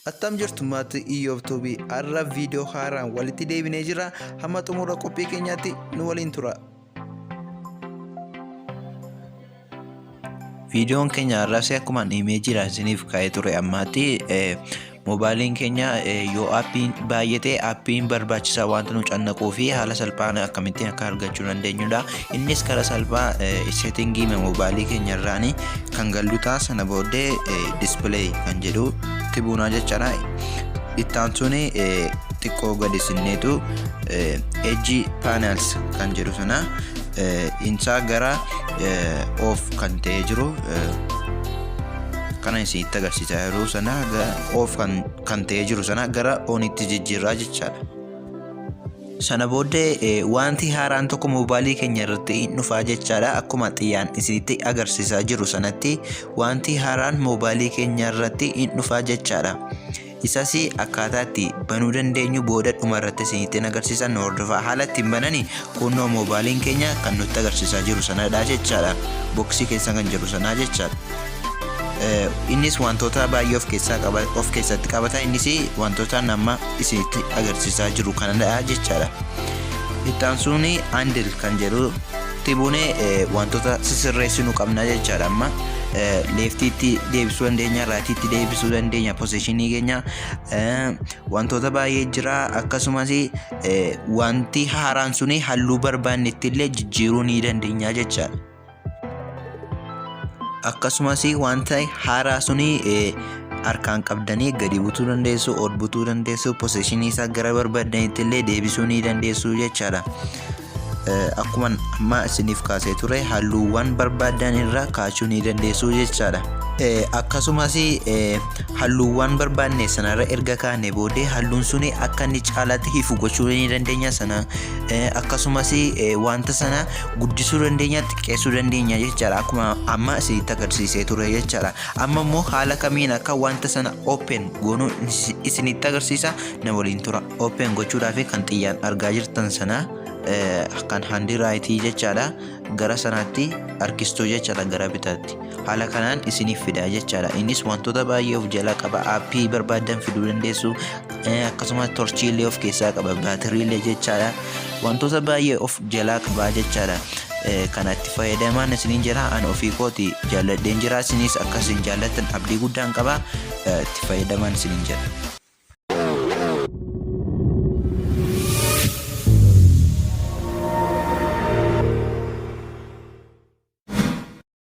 Attam jirtu maatii Iyyoob Tuubii, har'a viidiyoo haaraan walitti deebinee jira. Hamma xumura qophii keenyaatti nu waliin tura. Viidiyoon keenya har'aas akkuma imeejiidhaan isiniif kaa'ee ture ammaatti moobaayiliin keenya yoo aappiin baay'ate aappiin barbaachisaa wanta nu cannaquu fi haala salphaan akkamittiin akka argachuu dandeenyudha. Innis karaa salphaa seetingii moobaayilii keenya irraan kan gallu ta'a. Sana booddee display kan jedhu itti buunaa jechaadha. Itti aansuun xiqqoo gadi sinneetu edge panels kan jedhu sana insaa gara off kan ta'ee jiru kana isinitti agarsiisaa yeroo sana off kan ta'ee jiru sana gara onitti jijjiirraa jechaadha. Sana booddee wanti haaraan tokko moobaayilii keenya irratti hin dhufaa jechaadha. Akkuma xiyyaan isinitti agarsiisaa jiru sanatti wanti haaraan moobaayilii keenya irratti hin dhufaa jechaadha. Isas akkaataa itti banuu dandeenyu booda dhuma irratti isinitti agarsiisan, nu hordofaa. Haala ittiin banani kunnoo moobaayiliin keenya kan nutti agarsiisaa jiru sanadha jechaadha. Boksii keessa kan jiru sanaa jechaadha. Innis wantoota baay'ee of keessaa qaba, of keessatti qabata. Innis wantoota nama isinitti agarsiisaa jiru kanadha jechaadha. Itti aansuun handle kan jedhu itti buunee wantoota sisirreessinu qabna jechaadha. Amma leftiitti deebisuu dandeenya, rightiitti deebisuu dandeenya, positionii keenya wantoota baay'ee jira. Akkasumas wanti haaraan suni halluu barbaannetti illee jijjiiruu ni dandeenya jechaadha. Akkasumas wanta haaraa suni harkaan qabdanii gadi butuu dandeessu, ol butuu dandeessu, positionii isaa gara barbaadanitti illee deebisuu ni dandeessu jechaadha. Akkuma amma isiniif kaasee ture, halluuwwan barbaadan irra kaachuu ni dandeessu jechaadha. Akkasumas halluuwwan barbaanne sanarra erga kaane booddee halluun suni akka inni caalaatti ifu gochuu ni dandeenya sana. Akkasumas wanta sana guddisuu dandeenya, xiqqeessuu dandeenya jechaadha. Akkuma amma isinitti agarsiisee ture jechaadha. Amma immoo haala kamiin akka wanta sana open goonuu isinitti agarsiisa, na waliin tura. Open gochuudhaaf kan xiyyaan argaa jirtan sana, kan hand rightii jechaadha, gara sanaatti harkistuu jechaadha, gara bitaatti. Haala kanaan isiniif fida jechaadha. Innis wantoota baay'ee of jalaa qaba. Aappii barbaadan fiduu dandeessu. Akkasumas torchiillee of keessaa qaba, baatiriillee jechaadha. Wantoota baay'ee of jalaa qaba jechaadha. Kanatti fayyadamaan isiniin jira. Ani ofii kooti jaalladheen jira, isinis akka isin jaallattan abdii guddaan qaba. Itti fayyadamaan isiniin jira.